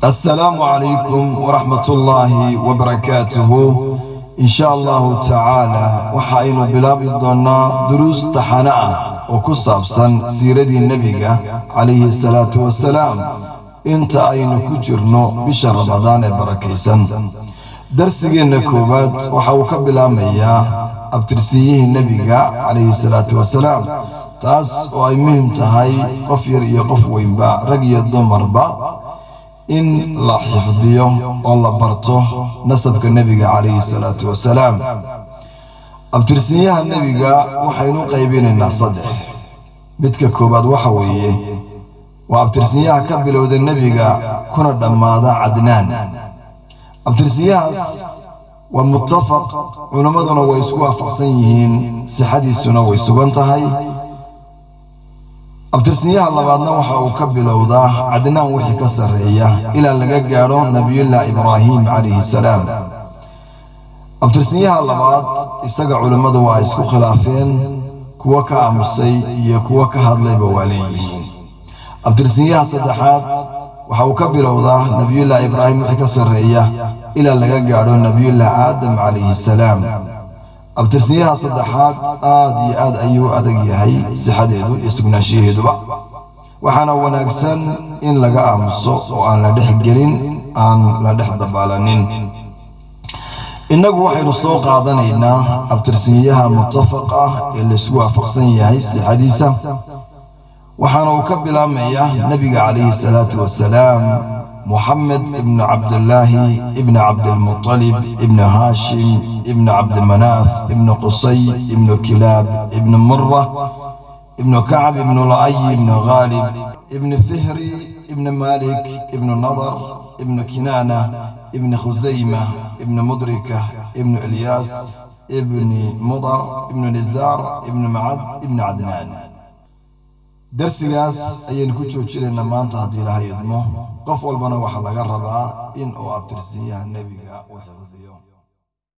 Assalaamu calaykum waraxmatullaahi wabarakaatuhu. In sha allahu tacaala waxa aynu bilaabi doonnaa duruus taxane ah oo ku saabsan siiradii nebiga calayhi salaatu wasalaam inta aynu ku jirno bisha Ramadaan ee barakaysan. Darsigeenna koowaad waxa uu ka bilaabmayaa abtirsiyihii nebiga calayhi salaatu wasalaam, taas oo ay muhim tahay qof yar iyo qof weynba, rag iyo dumarba, in la xifdiyo oo la barto nasabka nebiga calayhi salaatu wasalaam. Abtirsinyaha nebiga waxaynu qaybinaynaa saddex. Midka koowaad waxa weeye waa abtirsinyaha ka bilowda nebiga kuna dhammaada Cadnaan. Abtirsinyahaas waa muttafaq, culimmaduna way isku waafaqsan yihiin, sixadiisuna way sugan tahay. Abtirsinyaha labaadna waxa uu ka bilowdaa Cadnaan wixii ka sarreeya ilaa laga gaadho Nebiyullah Ibraahim calayhi salaam. Abtirsinyaha labaad isaga culimmadu waa isku khilaafeen, kuwo ka aamusay iyo kuwo ka hadlayba waa leeyihiin. Abtirsinyaha saddexaad waxa uu ka bilowdaa Nebiyullah Ibraahim wixii ka sarreeya ilaa laga gaadho Nebiyullah Aadam calayhi salaam. Abtirsinyaha saddexaad aad iyo aad ayuu u adag yahay sixadeedu iyo sugnaanshiyaheeduba, waxaana wanaagsan in laga aamuso oo aan la dhex gelin, aan la dhex dabaalanin. Innagu waxaynu soo qaadanaynaa abtirsinyaha muttafaq ah ee laysku waafaqsan yahay sixadiisa, waxaana uu ka bilaabmayaa nebiga calayhi salaatu wasalaam, Muxamed ibnu Cabdillaahi ibni Cabdilmuطalib ibni Haashim ibni Cabdimanaaf ibni Qusay ibnu Kilaab ibni Mura ibnu Kacb ibnu La'ay ibnu Khaalib ibni Fihri ibni Malik ibnu Nadar ibnu Kinaana ibni Khusayma ibni Mudrika ibnu Ilyaas ibni Mudar ibnu Nizaar ibnu Macad ibni Cadnaan. Darsigaas ayaynu ku joojinaynaa maanta haddii Ilaahay idmo. Qof walbana waxaa laga rabaa in uu abtirsinyaha nebiga u xifdiyo.